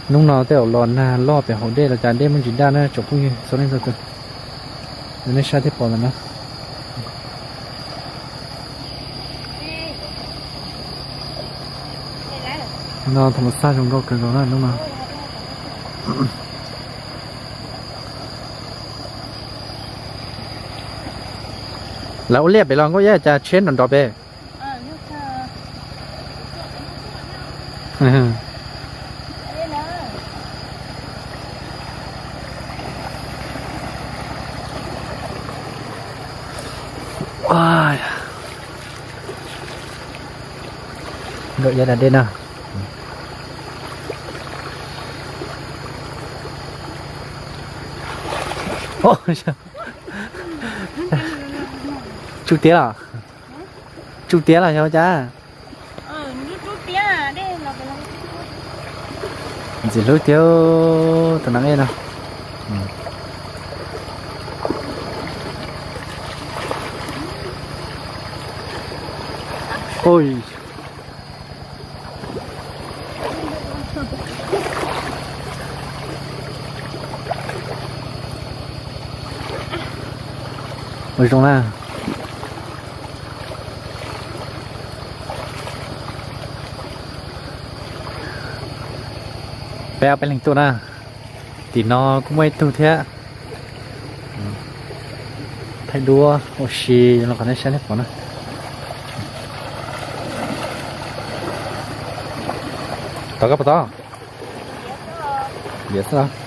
Hnub no tej zaum los nag loj pem hauv dej los cas dej muaj ntsis daj na tsoom phooj ywg txhua leej txhua tus. Nej saib thiaj pom ntawm no. No tham mas xaj zoo nkauj kawg nkaus na hnub no. Lawv ua liaj pem los nkauj, yog cas tsheb nrov nrov pem. Nkawm yav dab dej na. Tsuj tiab los? Tsuj tiab los yog cas? Ntxim hlub tiag tus neeg no. Ua zoo na. Peb ob peb leeg tuaj na. Tim no kuj muaj ib tug thiab. Thaij duab ua si los qhov nej saib nej pom na. Tod koj puas tod? Diam xwb los.